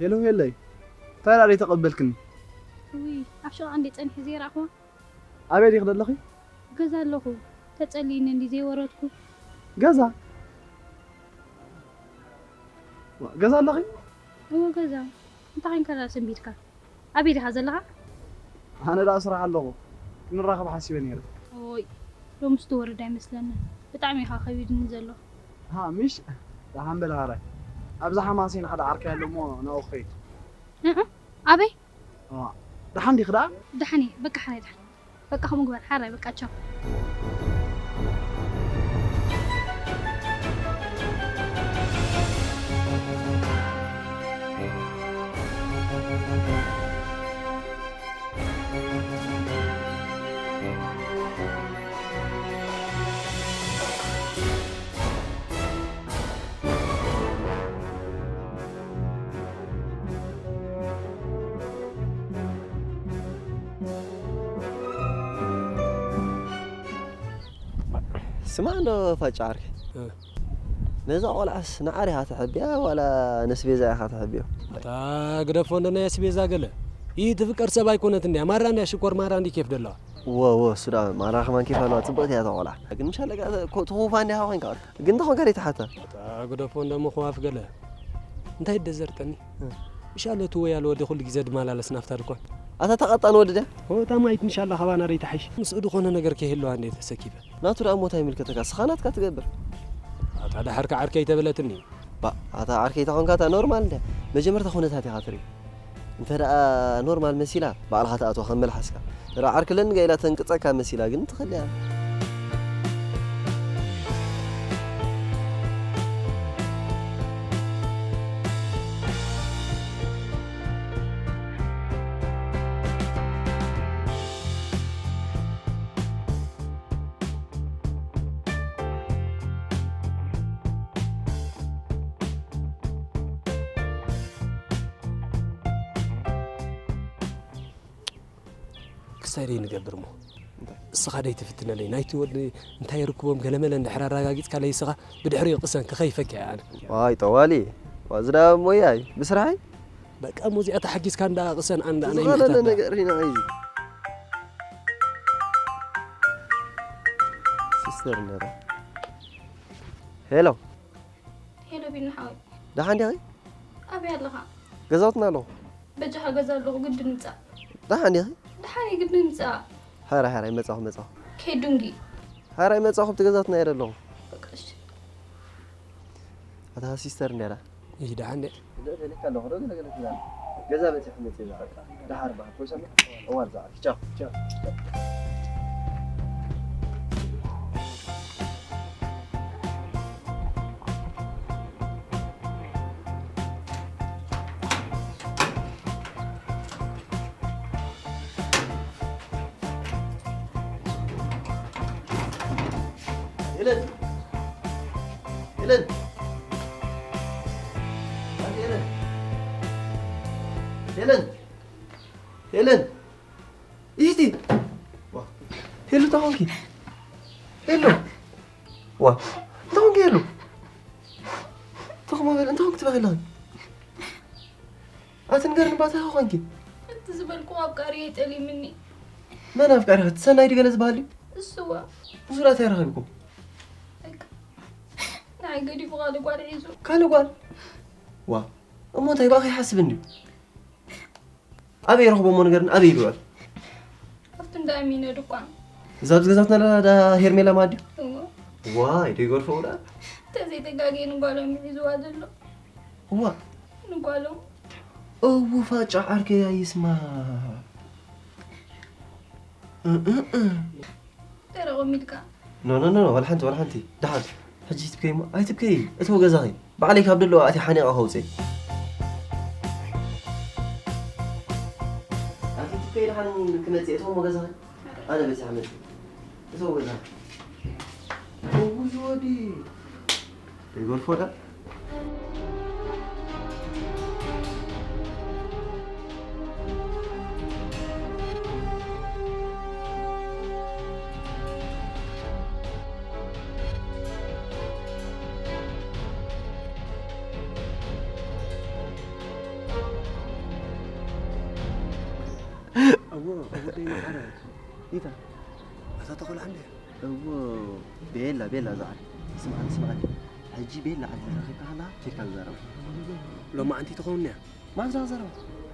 ሄሎ ሄለይ፣ እንታይ ደኣ ዘይተቐበልክኒ? ውይ ኣብ ሸቓ እንዴ ጸኒሐ ዘይረኣኽዋ? ኣበይ ዲኺ ዘለኺ? ገዛ ኣለኹ። ተጸሊእኒ እንዲ ዘይወረድኩ። ገዛ? ዋ፣ ገዛ ኣለኺ? እዎ ገዛ። እንታይ ኮይንካ ደኣ ሰንቢድካ? ኣበይ ዲኻ ዘለኻ? ኣነ ደኣ ስራሕ ኣለኹ። ክንራኸብ ሓሲበ ነይረ። ኦይ ሎምስ ትወርድ ኣይመስለንን። ብጣዕሚ ኢኻ ከቢድኒ ዘሎ። ሃ፣ ምሽ? ደሓን በል ሃራይ። ኣብዛ ሓማሴን ሓደ ዓርከይ ኣሎ እሞ ናብኡ ክኸይድ። እእ ኣበይ? እዋ፣ ደሓን ዲኺ ደኣ? ደሓን እየ። በቃ ሓራይ ደሓን። በቃ ከምኡ ግበር ሓራይ በቃ ቻው። ስማዕ እንዶ ፋጫ ዓርከይ፣ ነዛ ቆልዓስ ንዓር ኢኻ ተሐብያ ዋላ ነስቤዛ ኢኻ ተሐብዮ? ኣታ ግደፎ እንዶ ናይ ኣስቤዛ ገለ። ይህ ትፍቀር ሰብ ኣይኮነት እንድያ፣ ማራ እንድያ ሽኮር ማራ እንዲ ኬፍ ደለዋ። እወ እወ፣ እሱ ደኣ ማራ ከማን ኬፍ ኣለዋ፣ ጽብቕቲ እያ እታ ቆልዓ። ግን ምሻለካ ትኹፋ እንድያ ኮይንካ ግን እንተ ኾንካ ደይትሓታ። ኣታ ግደፎ እንዶ ምኽዋፍ ገለ። እንታይ ደዘርጠኒ? ምሻሎ እቲ ወያሎ ወዲ ኩሉ ግዜ ድማላለስ ናፍታ ድኳን። ኣታ ተቐጣን ወዲ ድያ? ሆታ ማይት ምሻላ ካባና ደይትሓይሽ። ምስኡ ድኾነ ነገር ከይህልዋ እንደ ተሰኪፈ። ናቱ ደኣ ሞት ኣይምልከተካ፣ ስኻ ናትካ ትገብር። ኣታ ደሓር ከዓርከይ ተበለትኒ። ባ፣ ኣታ ዓርከይ ተኾንካ እታ ኖርማል እንድያ። መጀመርታ ኩነታት ኢኻ ትርኢ። እንተ ደኣ ኖርማል መሲላ ባዕልኻ ትኣትዋ ከም መልሓስካ። እንተ ደኣ ዓርክለን ገ ኢላ ተንቅጸካ መሲላ ግን ትኸልያ። ክሳይ ደይ ንገብር እሞ እስኻ ደይ ትፍትነለይ ናይቲ ወዲ እንታይ ርክቦም ገለመለ እንድሕር ኣረጋጊፅካለይ እስኻ ብድሕሪኡ ቅሰን ክኸይፈኪ ኣነ ዋይ ጠዋሊ ዋዝዳ ሞያይ ብስራሐይ በቃ ሙዚቃ ተሓጊዝካ እንዳ ቅሰን ኣንዳ ናይ ዝኸለለ ምሕታት ነገር ኢና እዩ ሲስተር ነራ ሄሎ ሄሎ ቢኒ ሓወይ ደሓን ዲኺ ኣበይ ኣለኻ ገዛውትና ኣለኹ በጃኻ ገዛ ኣለኹ ግድን ምጻእ ደሓን ዲኺ ደሓን እየ ግድን ምጻእ ሓራ ሓራ ይመጻኹ መጻኹ ከይዱንጊ ሓራ ይመጻኹ ኣብቲ ገዛውትና እየ ኣለኹ በቃ እሺ ኣታ ሲስተር እንዲያ ዳ ይህ ደሓን ደ ገለ ገለ ካለ ሆዶ ገለ ገለ ካለ ገዛ በጽሕ መጽ ይዛረብ ደሓር በዓል ኮይሰም እዋር ዝዓርፍ ቻው ቻው ሄለን ሄለን ኣንቲ ሄለን ሄለን ሄለን ይህቲ ዋ ሄሉ እንታይ ኾንኪ ሄሉ ዋ እንታይ ኾንኪ ሄሉ ትኹሞ በል እንታይ ኾንኪ ትበኺ ኣለኺ ኣቲ ንገርኒ ባታ ኾንኪ እቲ ዝበልኩ ኣፍቃሪ ይጠሊምኒ መን ኣፍቃሪ እቲ ሰናይ ድገለ ዝበሃል እዩ እሱዋ ብዙራት ኣይረኸብኩም ናይ ገዲፉ ካልእ ጓል ሒዙ ካልእ ጓል ዋ እሞ እንታይ በኣኸ ይሓስብ እንድዩ ኣበይ ረኽቦ እሞ ንገርኒ ኣበይ ይልውዕል ኣብቲ እንዳ ኣሚነ ድኳን እዛ ኣብዚ ገዛትና ዳ ሄርሜላ ማዲ እዎ ዋይ ደይገድፎ ውዳ ተዘይተጋግየ ንጓሎም እዩ ሒዝዋ ዘሎ እዋ ንጓሎም እዉ ፋጫ ዓርከይ ኣይስማ ደረቕ ሚድካ ኖ ኖ ኖ ዋላ ሓንቲ ዋላ ሓንቲ ደሓን ሕጂ ትብከይ እሞ ኣይትብከይ እተው ገዛኺ ባዕለይ ካብ ደለዋ ኣትየ ሓኒቐ ከውፅእ ኣቲ ትብከይ ደሓን ክመፅእ እተው እሞ ገዛኺ ኣነ በፂሐ መፅእ እተው ገዛኺ እውይ ወዲ ደይገድፎ ዳ ወደይ መዓረ። ይታ። ኣታ ተኾላ እንደ። እዎ፣ ቤላ፣ ቤላ፣ ዝዓል። ስምዓኒ፣ ስምዓኒ። ሕጂ ቤላ ዓዲ ረኺብካ ከላ፣ ኬድካ ዝዛረባ። ሎማዓንቲ ትኸውን እያ። ማን ዝዛረባ?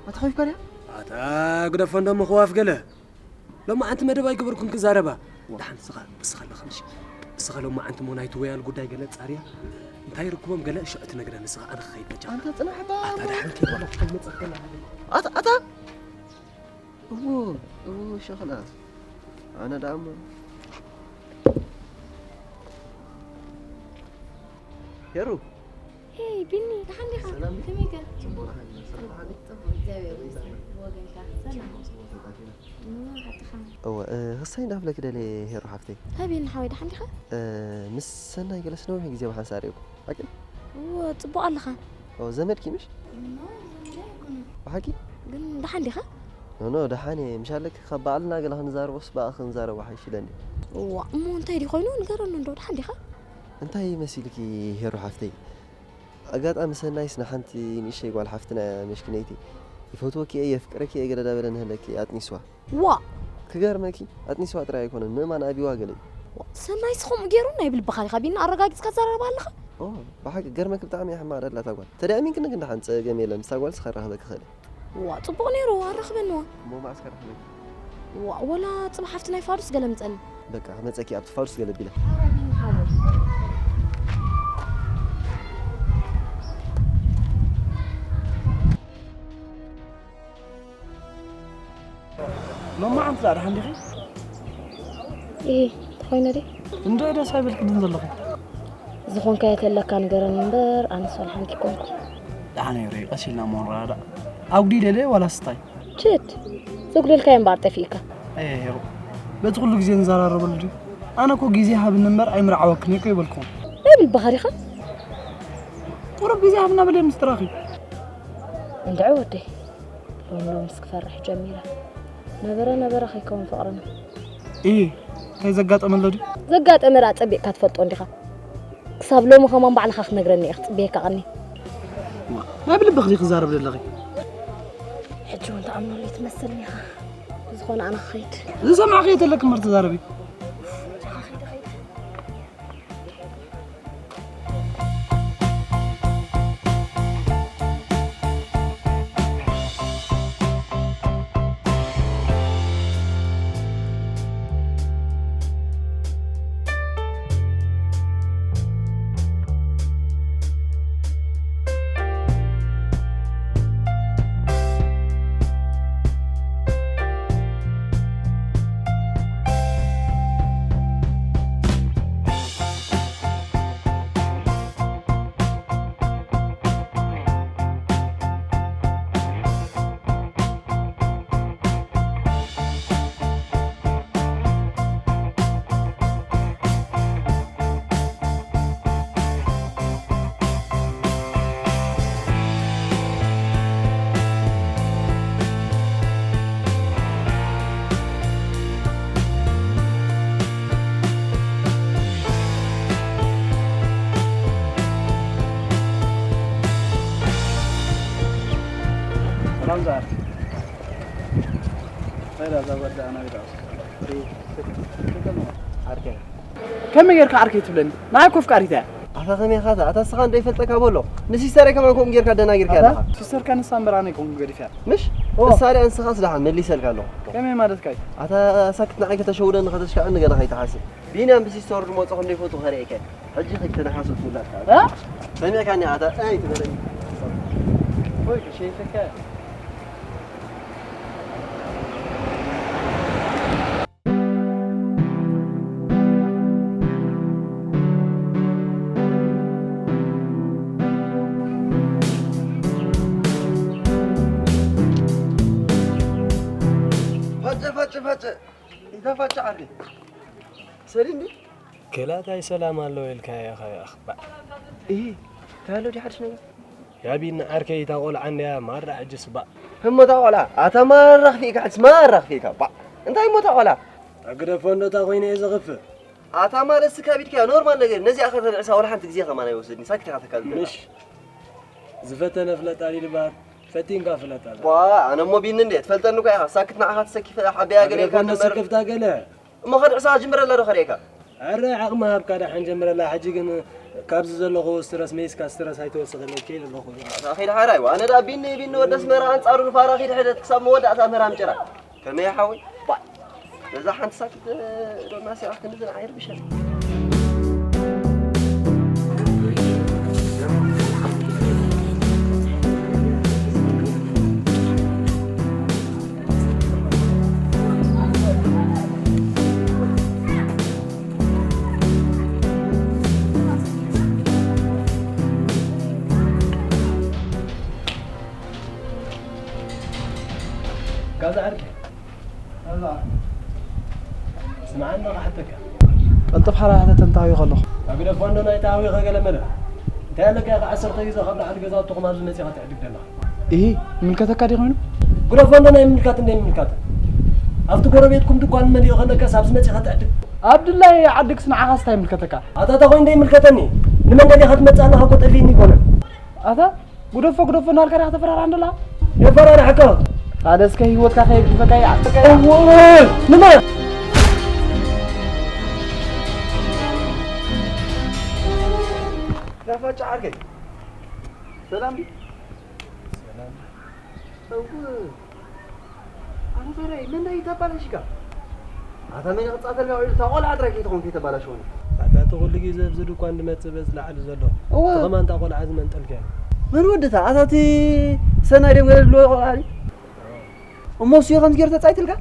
ኣታ ኸፊፍካ ድያ? ኣታ ግደፎ እንዶ ምኽዋፍ ገለ። ሎማዓንቲ መደብ ኣይገበርኩን ክዛረባ። ዋ። ደሓን ንስኻ፣ ንስኻ ኣለኻ ምሽ? ንስኻ ሎማዓንቲ እሞ ናይቲ ወያል ጉዳይ ገለ ጻርያ። እንታይ ርክቦም ገለ ሽዑ ትነግረኒ ንስኻ ኣነ ክኸይድ በጃ። ኣንታ ጽናሕ እባ። ኣታ ደሓን ኪድ በሎ። ኣታ፣ ኣታ። እዎ፣ እዎ፣ ሸኽላ። ኣነ ደኣ እሞ። ሄሩ። ሄይ፣ ቢኒ፣ ደሓን ዲኻ? ሰላም። ከመይ ከ? ጽቡቕ ደሓን፣ ሰላም ደሓን። ጽቡቕ፣ እግዚኣብሔር ይመስገን። ብወገንካ፣ ሰላም። ጽቡቕ፣ ጽቡቕ፣ ተጣፊና። እሞ፣ ሓትኻ? እወ፣ እ፣ ክሳይ እንዳፍለኪ ደልየ ሄሩ ሓፍተይ። ሃቤኒ ሓወይ፣ ደሓን ዲኻ? እ፣ ምስ ሰናይ ገለስ ነዊሕ ግዜ ብሓንሳእ ርኤኩ። ሓቂ? እወ፣ ጽቡቕ ኣለኻ። ኦ፣ ዘመድኪ ምሽ? እሞ፣ ዘመደይ ኣይኮነን። ብሓቂ? ግን ደሓን ዲኻ? ኖ፣ ኖ፣ ደሓን እየ። ምሽ ኣለኪ ካብ ባዕልና ገለ ክንዛረቦስ ብኣ ክንዛረቦ ሓይሽ ኢለኒ። እዋ፣ እሞ እንታይ ድዩ ኮይኑ? ንገረኒ እንዶ፣ ደሓን ዲኻ? እንታይ መሲልኪ ሄሩ ሓፍተይ? ኣጋጣሚ ሰናይስ ንሓንቲ ንእሽተይ ጓል ሓፍትና እያ፣ መሽኪነይቲ። ይፈትወኪ እየ፣ የፍቅረኪ እየ ገለ ዳበለ ንህለኪ ኣጥኒስዋ። ዋእ! ክገርመኪ፣ ኣጥኒስዋ ጥራይ ኣይኮነን፣ ምእማን ኣቢዋ ገለ እዩ። ዋእ፣ ሰናይስ ከምኡ ገይሩ ናይ ብልብኻ ዲኻ ቢኒ ኣረጋጊጽካ ትዘራረብ ኣለኻ? ኦ፣ ብሓቂ ክገርመኪ ብጣዕሚ እያ ሕማቕ ደላ እታ ጓል። ተደኣ ኣሚንክኒ ግን ደሓን ጸገም የለን፣ ምስታ ጓልስ ከራኽበኪ እኽእል እየ። ዋእ፣ ጽቡቕ ነይሩ፣ ኣረኽበኒ እዋ። እሞ መዓስ ከራኽበኪ? ዋእ፣ ወላ ጽባሕ ኣብቲ ናይ ፋዱስ ገለ ምጸኒ። በቃ፣ ክመጸኪ ኣብቲ ፋዱስ ገለ ቢለ። ሎማዓንቲ ደኣ ደሓን ዲኺ? እሂ፣ ተኾይነ ድየ? እንዶ ደስ ኣይበልክንን ዘለኹ። ዝኾንካዮ ተለካ ንገረኒ እምበር፣ ኣነስ ወላ ሓንቲ ኣይኮንኩ። ደሓን እዩ፣ ርእ፣ ቀስ ኢልና እሞ ንረዳዳእ። ኣጉዲለ ድየ ዋላስ እንታይ? ችድ፣ ዘጉደልካዮ እምበኣር ጠፊእካ። ኣየ ሄሩ፣ በቲ ኩሉ ግዜ ንዘራረበሉ ድዩ? ኣነ እኮ ግዜ ሃብኒ እምበር ኣይምርዓወክን እየ እኮ ይበልኩኹም። ናይ ብልብኻ ዲኻ? ቁሩብ ግዜ ሃብና በለ ምስ ትራኺ። እንድዒ ወደይ፣ ሎሚ ሎምስ ክፈርሕ ጀሚረ። ነበረ ነበረ ከይከውን ፍቕርና። እሂ፣ እንታይ ዘጋጠመ ኣሎ ድዩ? ዘጋጠመ ደኣ ጸቢቕካ ትፈልጦ እንዲኻ። ክሳብ ሎሚ ከማን ባዕልኻ ክትነግረኒ እየ ክጽበየካ ቀኒ። ዋ፣ ናይ ብልብኺ ዲኺ ክዛረብ ዘለኺ? ሕጂ እውን ትኣምነሉ ትመስልኒ ኢኻ። ብዝኾነ ኣነ ክኸይድ። ዝሰማዕኽዮ ተለኪ እምበር ተዛረቢ። ሰላም ዛር። ኸይዳ እዛ ጓል ደኣ ናበይ ደኣ ወሲዳ? ሪ-፣ ሪ-፣ ዓርከይ። ከመይ ጌርካ ዓርከይ ትብለኒ? ንዓይ እኮ ኣፍቃሪት እያ። ኣታ ከመይ ኢኻ? ኣታ እስኻ እንዶ ይፈልጠካ በሎ። ንሲስተረይ ከማን ከምኡ ጌርካ ደናጊርካ ኣታ ኣለኻ። ሲስተርካ ንሳ እምበር ኣነ ኣይኮንኩን ገዲፈያ። ምሽ? ኦ። ንሳ ድያ ንስኻስ ደሓን መሊሰልካ ኣለኹ። ከመይ ማለትካ እዩ? ኣታ ሳክት ንዓይ ከተሸውደኒ ከተሽካዕኒ ገለ ከይትሓስብ። ቢንያም ብሲስተሩ ዝመጾ ከም ዘይፈቱ ከርእየካ እየ። ሕጂ ከይተነሓሱ ትውላድካ። እ? ሰሚዕካኒ ኣታ ኣይ ትበለኒ። ወይ ክሸይፈካ። ፋጨ፣ ፋጨ፣ ፋጨ። እንተ ፋጨ ዓርከይ። ሰሊም ድዩ? ክላታይ ሰላም ኣለዎ ኢልካዮ ኢኻ ኣኽባዕ። እሂ፣ እንታይ ኣሎ ድዩ ሓድሽ ነገር? ያቢን ዓርከይ እታ ቆልዓ እንድያ ማራ ሕጅስ ባእ። እሞ እታ ቆልዓ፣ ኣታ ማራ ክፊእካ ሕጅስ ማራ ክፊእካ ባእ። እንታይ እሞ እታ ቆልዓ? ኣግደፎ እንዶ እታ ኮይነ እየ ዘኽፍእ። ኣታ ማለት ስካብ ኢድካ ኖርማል ነገር፣ ነዚኣ ከተንዕሳ ወላ ሓንቲ ግዜ ከማን ኣይወሰድኒ፣ ሳክት ኢኻ ተካል። ምሽ ዝፈተነ ፍለጣ ድዩ ዝበሃል? ፈቲንካ ፍለጣ። ዋ ኣነ እሞ ቢኒ እንዴ ትፈልጠኒ እኮ ኢኻ። ሳክት ንዓኻ ተሰኪፈ ሓበያ ገለ ኢልካ ኣግረኮ ነበር። ስክፍታ ገለ። እሞ ከድዕሳ ጅምረላ ዶ ከሪእካ? ኣረ ዓቕሚ ሃብካ ደሓን ጀምረላ። ሕጂ ግን ካብዚ ዘለኹ ስትረስ መይስካ ስትረስ ኣይተወስኸለይ ከይድ ኣለኹ። ኣታ ኸይድ ሓራይ ዋ ኣነ ዳ ቢኒ ቢኒ ወደ ኣስመራ ኣንጻሩ ንፋራ ኺድ ሕደት ክሳብ መወዳእታ ምህራም ጭራ። ከመይ ሓወይ? ባ ነዛ ሓንቲ ሳክት ዶና ሲራ ክንዝን ኣይርብሸን። ጋዛ ዓርከይ። ስምዓኒ ክሓተካ። ቀልጥፍ ሓራ ሕተት እንታዊ ከለኹ። ኣግደፎ እንዶ ናይ ተሃዊኸ ገለ መለ። እንታይ ኣለካ ኢኻ ዓሰርተ ግዜ ካብ ላዕሊ ገዛውትኹም ኣብዚ መጺኻ ትዕድግ ዘለኻ? ኢሂ ምልከተካ ድዩ ኮይኑ? ግደፎ እንዶ ናይ ምምልካት እንደ ምምልካት። ኣብቲ ጎረቤትኩም ድኳን መሊኡ ከለካስ ኣብዚ መጺኻ ትዕድግ? ኣብ ድላይ ዓድግስ ንዓኻስ እንታይ ይምልከተካ? ኣታ እንታይ ኮይኑ እንደ ይምልከተኒ? ንመን ደሊኻ ትመጽእ ኣለኻ እኮ ጠፊእኒ ይኮነ። ኣታ ግደፎ ግደፎ እናልካ ዲኻ ተፈራርሓ እንደላ? የፈራርሐካ። ሓደ እስከ ህይወትካ ከየግድፈካ ይዓጥቀ። እወ፣ ንመን? ናፋጫ ዓርከይ ሰላም ድዩ? እው ኣነ ታዲያ መን ዳይ ተባላሽካ? ኣታ መን ይቕጻተልካ ውዒሉ እታ ቆልዓ ጥራይ ከይትኾን ከይተባላሽወኒ። ኣታ እቲ ኩሉ ግዜ ኣብዚ ድኳን ድመጽእ በዚ ላዕሊ ዘሎ እወ። እቲ ከማን እታ ቆልዓ ዝመንጠልካዮ። መን ወዲ እታ ኣታ እቲ ሰናይ ደም ገለ ዝብልዎ ቆልዓ ድዩ? እሞ እሱ እዩ ከምዚ ገይሩ ተጻይትልካ?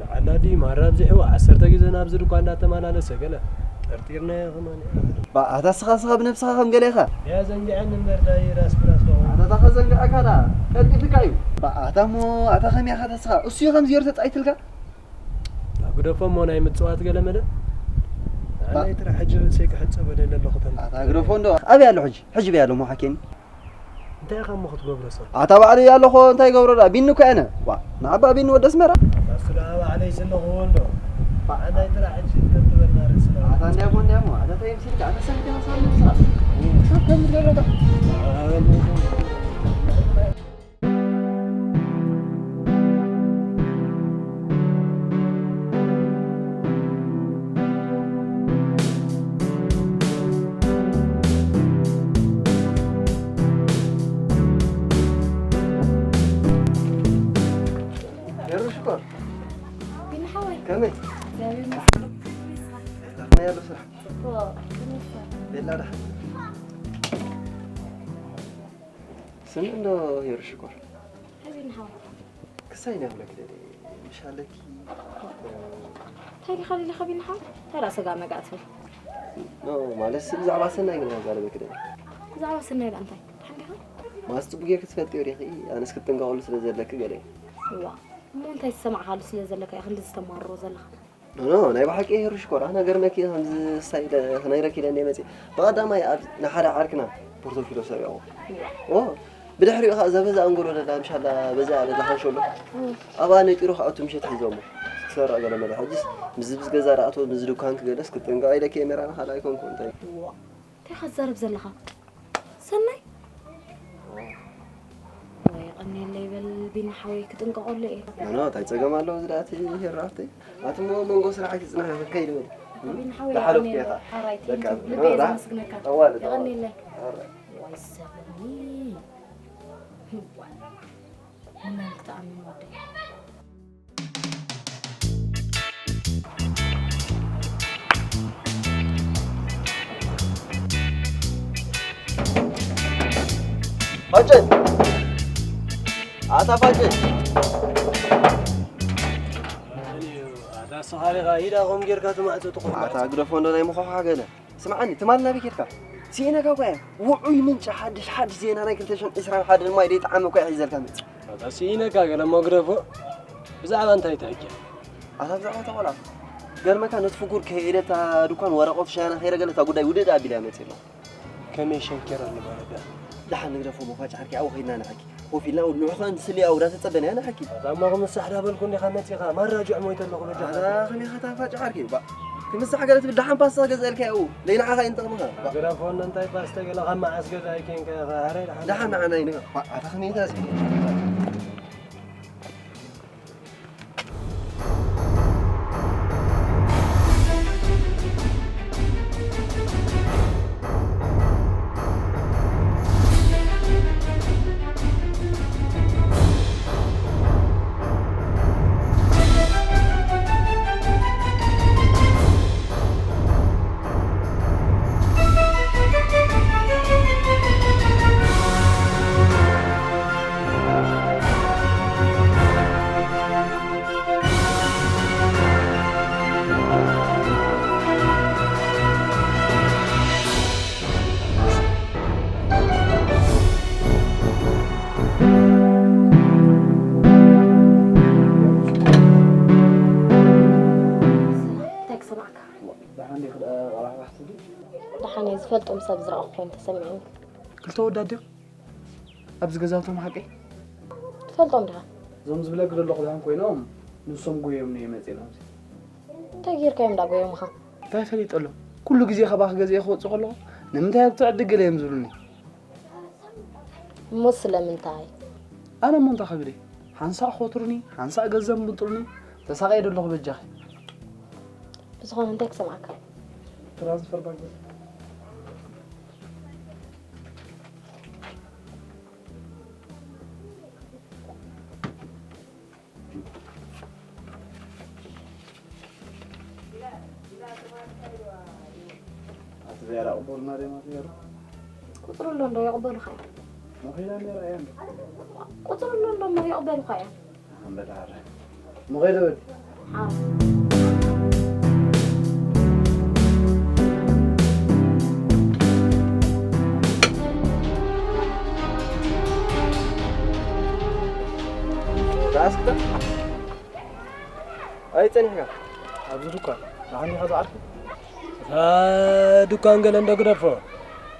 ንዓላ ድዩ ማራ ኣብዚሕዎ ዓሰርተ ግዜ ናብዚ ድኳን እንዳተመላለሰ ገለ ጠርጢርናዮ ከማን ኢና። ባእ ኣታ ስኻ ስኻ ብነብስኻ ከም ገለ ኢኻ። ያ ዘንግዐኒ እምበር ታይ ራስ ብራስ ዶ። ኣታ እታ ከዘንግዐካ ዳ ቀልጢፍካ እዩ። ባእ ኣታ እሞ ኣታ ከመይ ኢኻ ተስኻ እሱ እዩ ከምዚ ገይሩ ተጻይትልካ። ግደፎ እሞ ናይ ምጽዋት ገለ መለ። ኣነ ጥራሕ ሕጂ ርእሰይ ክሕጸብ ደለ ኣለኹ ተን። ኣታ ግደፎ እንዶ ኣበይ ኣሎ ሕጂ? ሕጂ በይ ኣሎ እሞ ሓኬኒ። እንታይ ኢኻ እሞ ክትገብሮ ሰብ? ኣታ ባዕሉ እያ ኣለኹ እንታይ ይገብሮ ዳ ቢኒ እኮ ኣነ። ዋ ንዓባ ቢኒ ወደ ኣስመራ። ኣስላ ባዕለይ ዘለኹዎ እንዶ። ኣናይ ጥራሕ ሕጂ ከም ትበልና ርእስና። ኣታ እንዲያ እሞ እንዲያ እሞ ኣታ እንታይ ምስልካ ኣታ ሰብ እንዲያ ሳብ ነብስኻ። ሰብ ከም ዝገረካ። ሄሩ ሽኮር ቢኒ ሓወይ ከመይ እግዚኣብሔር ይመስገን። ከመይ ኣሎ ስራሕ ጽቡቕ ይመስገን። ቤላ ደሓን ስምዒ እንዶ ሄሩ ሽኮር ቢኒ ሓወይ ክሳይ ናይ ብለክ ደደ ምሽ ኣለኪ እንታይ ዲኻ ደሊኻ ቢኒ ሓወይ እንታይ ደኣ ሰጋ መጋ ትብል ኖ ማለት ብዛዕባ ሰናይ ግን ዛረበኪ ደደ ብዛዕባ ሰናይ ደኣ እንታይ ደሓን ዲኻ ማስ ጽቡቅ ጌርኪ ትፈልጥዮ ዲኺ ኣነስ ክትጥንቀቐሉ ስለ ዘለኪ ገለ እዋ እሞ እንታይ ዝሰማዕካሉ ስለ ዘለካ እዩ ክንዲ ዝተማርሮ ዘለኻ ኖ ናይ ብሓቂ ሄሩ ሽኮር ኣነ ገርመኪ ከምዚ ሳይ ክነግረኪ ኢለ እንደ መፅእ ብቐዳማይ ኣብ ንሓደ ዓርክና ፖርቶፊሎ ሰሪቑ ኦ ብድሕሪኡ ከዓ እዛ በዛ ኣንጎሎ ደላ ምሻላ በዛ በዛ ሓንሸሎ ኣብኣ ነጢሩ ክኣቱ ምሸት ሒዞሞ ክሰርቕ ገለ መለ ሕጅስ ምስዚ ምስ ገዛ ዳኣቶ ምስዚ ድኳንኪ ገለስ ክጥንቀቕ ኢለ ካሜራ ንኻልእ ኣይኮንኩ እንታይ እንታይ ኢኻ ትዛረብ ዘለኻ ሰናይ ወይ ቀኒለይ በል ቢኒ ሓወይ ክጥንቀቐሉ እየ ኖ እንታይ ፀገም ኣለዎ እዚ ደኣ እቲ ሄሩ ሓፍተይ ኣቲ እሞ መንጎ ስራሕ ኣይትፅናሕ ኢኺ ከይድ በል ቢኒ ሓወይ ዳሓለፍኩ የቐንየለይ ኢኻ ሓራይ በቃ ልበ እየ ዘመስግነካ ኣዋልድ የቐንየለይ ኣረ ዋይ ሰለኒ ዋይ ንመን ክትኣምን ወደይ ፋጨን ኣታ ፋጨን ኣታ ስኻ ዲኻ ኢዳ ኸም ጌርካ ትማዕጾ ትኾን ኣታ ግደፎ እንዶ ናይ ምዃዃ ገለ ስምዓኒ ትማል ናበይ ኬድካ ስኢነካ እኳ እየ ውዑይ ምንጪ ሓድሽ ሓድሽ ዜና ናይ ክልተ ሽሕን ዕስራን ሓደን ማይ ደይጠዓመ እኳ እየ ሒዘልካ መጽእ ኣታ ስኢነካ ገለ እሞ ግደፎ ብዛዕባ እንታይ ትሕኪ ኣታ ብዛዕባ እታ ቆልዓ ገርመካ ነቲ ፍጉር ከይደ እታ ድኳን ወረቐቱ ሻያና ከይረገለ እታ ጉዳይ ውድድ ኣቢላ መጽእ ኣለኹ ከመይ ሸንኪረኒ ማለት እያ ደሓን ንግደፎ መፋጭ ዓርኪ ኣብኡ ከይድና ንሓኪ ኮፍ ኢልና ንዑ ኸኣ ንስልያ ውዳ ተጸበና ኢና ንሓኪ ኣታ እሞ ክምሳሕ ዳበልኩ እንዲኻ መጺኻ ማራጅዕ ሞይተ ኣለኹ በጃኻ ኣታ ከመይ ኸታ ፋጭ ዓርኪ ባ ክምሳሕ ገለ ትብል ደሓን ፓስታ ገዛእልካ እዩ። ለይንዓኻ ይንጠቕምኻ። ግራፎን እንታይ ፓስታ ገለ ካብ መዓስ ገዛ ኣይኬንካ ኢኻ? ኣረ ደሓን። ደሓን ንዓና እዩ ንበል። ባ-፣ ኣታ ከመይ ኢልካ እስኪ? እንታይ ክሰማዕካ? ደሓን ዲኺ ደኣ? ደሓን እየ፣ ዝፈልጦም ሰብ ዝረኣኹ ኮይኑ ተሰሚዑኒ። ክልተ ወዳት ድዮም ኣብዚ ገዛውቶም ሓቀይ? ትፈልጦም ዲኻ? እዞም ዝብለኪ ዘለኹ ደሓን ኮይኖም ንሶም ጎዮም እዮም መፂኦም ኣብዚ። እንታይ ጌርካዮም ደኣ ጎዮምኻ? እንታይ ፈሊጠሎም? ኩሉ ግዜ ካባኺ ገዚኤ ክወፅእ ከለኹ ንምንታይ ኣብቲ ዕድግ ገለ እዮም ዝብሉኒ። እሞ ስለምንታይ? ኣነ እሞ እንታይ ክብል እየ? ሓንሳእ ክወትሩኒ፣ ሓንሳእ ገንዘብ ምንጥሩኒ፣ ተሳቕየ ደለኹ በጃኺ። ብዝኾነ እንታይ ክሰምዓካ? ትራንስፈር ባንክ። ኣቲ ዜራ ቁቡር ማርያም ኣቲ ዜራ። ቁፅሪ ኣሎ እንዶ የቕበሉኻ እዮም። መኺና ኔራ እያ እንዶ። ቁፅሪ ኣሎ እንዶ እሞ የቕበሉኻ እዮም። ኣንበጣ ኣረ። መኺና ወዲ። ሓው። ራስታ። ኣይ ጸኒሕካ? ኣብዚ ዱኳን። ንዓኒ ኢኻ ዝዓርኩ? እታ ዱኳን ገለ እንዶ ግደፎ።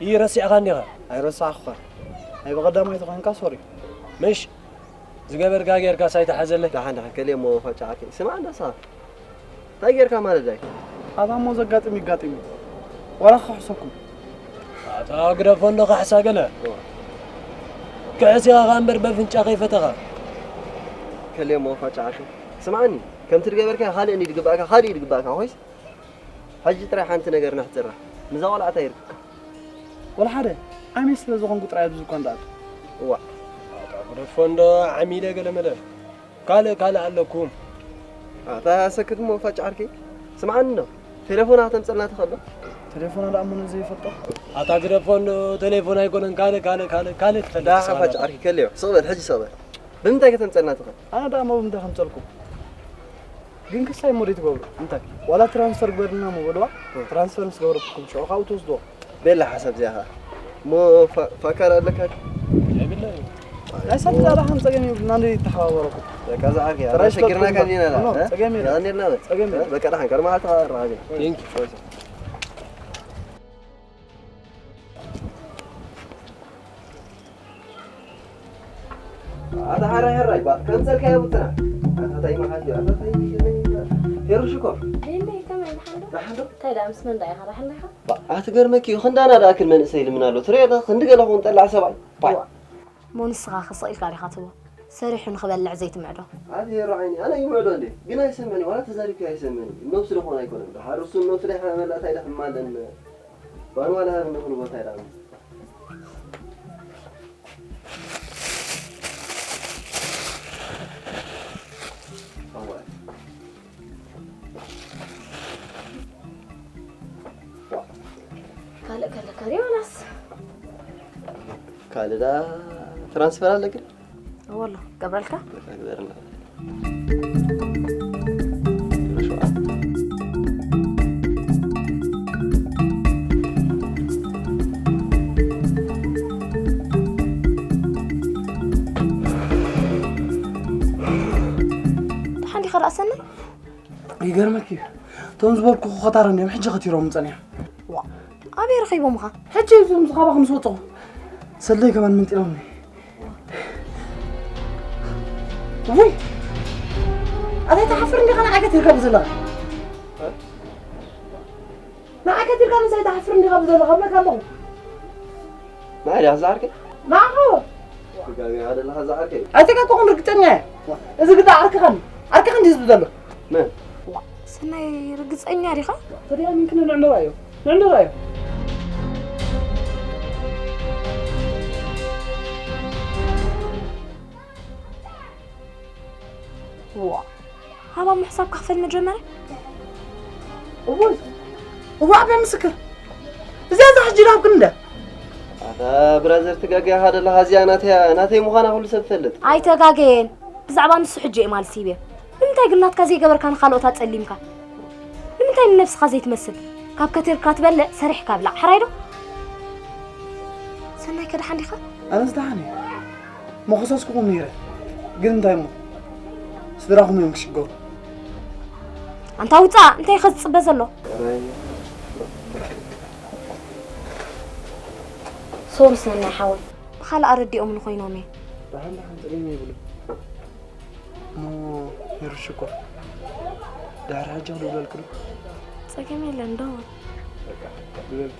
ይረሲዕኻ እንዲኻ? ኣይረሳዕኩኻን። ናይ ብቐዳማይ ተኾንካ ሶሪ። ምሽ ዝገበርካ ጌርካስ ኣይተሓዘለይ። ደሓን ደሓን ከልየ እሞ ፋጫ ዓርከይ። ስማዕ እንዶ ንስኻ። እንታይ ጌርካ ማለት ዳይ? ኣታ እሞ ዘጋጥም ይጋጥም እዩ። ዋላ ክሕሰኩም። ኣታ ግደፎ እንዶ ካሕሳ ገለ። እዋ። ክሕስ ኢኻ ከኣ እምበር በፍንጫ ከይፈተኻ። ከልየ እሞ ፋጫ ዓርከይ። ስምዓኒ፣ ከምቲ ዝገበርካዮ ካልእ እንድዩ ዝግባእካ፣ ካልእ እዩ ዝግባእካ ኮይስ። ሕጂ ጥራይ ሓንቲ ነገር ንሕጽራ። ምስዛ ቆልዓ እንታይ ይርክብካ? ወላ ሓደ፣ ዓሚል ስለ ዝኾንኩ ጥራይ ኣብዚ እኳ እንዳኣቱ። እዋእ። ኣታ ግደፎ እንዶ ዓሚለ ገለመለ። ካልእ ካልእ ኣለኩም። ኣታ ሰክት እሞ ፋጭ ዓርከይ። ስምዓኒ እንዶ። ቴሌፎና ከተምጸልና ትኽእል ዶ? ቴሌፎና ደኣ እሞ ነዚ ዘይፈልጦ። ኣታ ግደፎ እንዶ ቴሌፎን ኣይኮነን፣ ካልእ፣ ካልእ፣ ካልእ፣ ካልእ ትፈልጥ ዳ ትስኣል ፋጭ ኣታ። ዓርከይ ከልዮ። ስቕ በል፣ ሕጂ ስቕ በል። ብምንታይ ከተምጸልና ትኽእል? ኣነ ደኣ እሞ ብምንታይ ከምጸልኩም? ግን ክሳይ እሞ ደይ ትገብሩ። እንታይ? ዋላ ትራንስፈር ግበርልና እሞ በልዋ። እ። ትራንስፈር ምስ ገበረትኩም ሽዑ ካብኡ ትወስድዎ። ቤላ ሓሳብ እዚኣ ኸኣ። እሞ ፋ-፣ ፋካር ኣለካ? የብለይን። ናይ ሰብ ዝያዳ ከም ጸገም የብልና፣ እንደ ይተሓባበረኩም። በቃ፣ እዛ ዓርኪ፣ ጥራይ ኣና ሸጊርና ሽጠጥኩም ካሊና እምበር። ላ፣ ኖ፣ እ? ጸገም የለን። የቐንየልና በል። ጸገም የለን። እ? በቃ፣ ደሓን፣ ቅድሚ ዓልቲ ኸኣ ንራኸብ ኢና። ቴንክ ዩ። ኣታ ሓራይ ሓራይ፣ ባ፣ ከምጸልካዮ ብትና። ኣታ ታይ መዓት እዩ? ኣታ ታይ ይገርመኝ። ሄሩ ሽኮር። ቤለይ፣ ከመይ ደሓን ዶ? ደሓን ዶ? እንታይ ደኣ፣ ምስ መን ደኣ ኢኻ? ደሓን ዲኻ? ባ፣ ኣትገርመኪ እዩ። ክንዳና ደኣ ክል መንእሰይ ልምን ኣሎ። ትሪኦ ዶ? ክንዲ ገለ ኹን ጠላዕ ሰብኣይ። ባ። ዋ። እሞ ንስኻ ከ ስቕ ኢልካ ዲኻ ትብሎ? ሰሪሑ ንኽበልዕ ዘይትምዕዶ? ኣቲ ሄሩ ዓይኒ፣ ኣነ ይምዕዶ እንዴ? ግን ኣይሰምዕን እዩ። ዋላ ተዛሪብካዮ ኣይሰምዕን እዩ። ነብሱ ዶ ኾን ኣይኮነን። ደሓር እሱ ነብሱ ዶ ይሓመላ፣ እንታይ ደኣ ሕማለን? ባን ዋላ ሃብ ንኹሉ ቦታ ይደኣም። ካልእ ከለካ ድዩ ዋላስ? ካልእ ደኣ ትራንስፈር ኣለኪ ዶ? እወ ኣሎ፣ ገብረልካ? ግበረልና። ደሓን ዲኻ ደኣ ሰናይ? ይገርመኪ እዩ። እቶም ዝበልኩ ኸታረ እንዲዮም ሕጂ ኸቲሮም ጸኒሖም። ዋ፣ ኣበይ ረኺቦምኻ? ሕጂ እዞም ዝኻባኹ ምስ ወጽኹ። ሰለይ ከማን መንጢሎምኒ። ውይ! ኣታ ኣይትሓፍር እንዲኻ ንዓይ ከቲርካ ብዘለኻ? ንዓይ ከቲርካ ምሳይ ትሓፍር እንዲኻ ብዘለኻ እብለካ ኣለኹ። ንዓይ ድያ ዝዓርከይ? ንዓኻ ትጋገ ሃደለኻ ዝዓርከይ? ኣይተጋገኹን ርግጸኛ እየ። እዚ ግዳ ዓርክኻን ዓርክኻን ድዩ ዝብል ዘሎ? መን? ሰናይ ርግጸኛ ዲኻ? ተደያሚንክኒ ንዕንዶ ራእዮ ንዕንዶ ራእዮ ዋ ሃባ ምሕሳብ ክኽፈል መጀመርያ እዋይ እዋ ኣበይ ምስክር እዚኣ እዛ ሕጂ ዳብክን እንደ ኣታ ብራዘር ትጋገ ሃደለኻ እዚኣ ናተይ ናተይ ምዃና ኩሉ ሰብ ፈልጥ። ኣይተጋገየን ብዛዕባ ንሱ ሕጂ እየ ማለት ይብየ ንምንታይ ግን ናትካ ዘይገበርካ ንኻልኦት ኣጸሊምካ ንምንታይ ንነብስኻ ዘይትመስል ካብ ከቲርካ ትበልዕ ሰሪሕካ ብላዕ ሕራይ ዶ ሰናይ ከድሓን ዲኻ ኣነስ ደሓን እየ መኸሰስኩኹም ነይረ ግን እንታይ እሞ ስድራኹም እዮም ክሽገሩ ኣንታ ውፃእ እንታይ ኢኸ ዝፅበ ዘሎ ሶሪ ሰናይ ሓወይ ብኻልእ ኣረዲኦምኒ ኮይኖም እየ ደሓን ደሓን ፀገም የብሉ እሞ ሄሩ ሽኮር ድሕሪ ሕጂ ክድውለልክሉ ፀገም የለን ደወል ድለልክ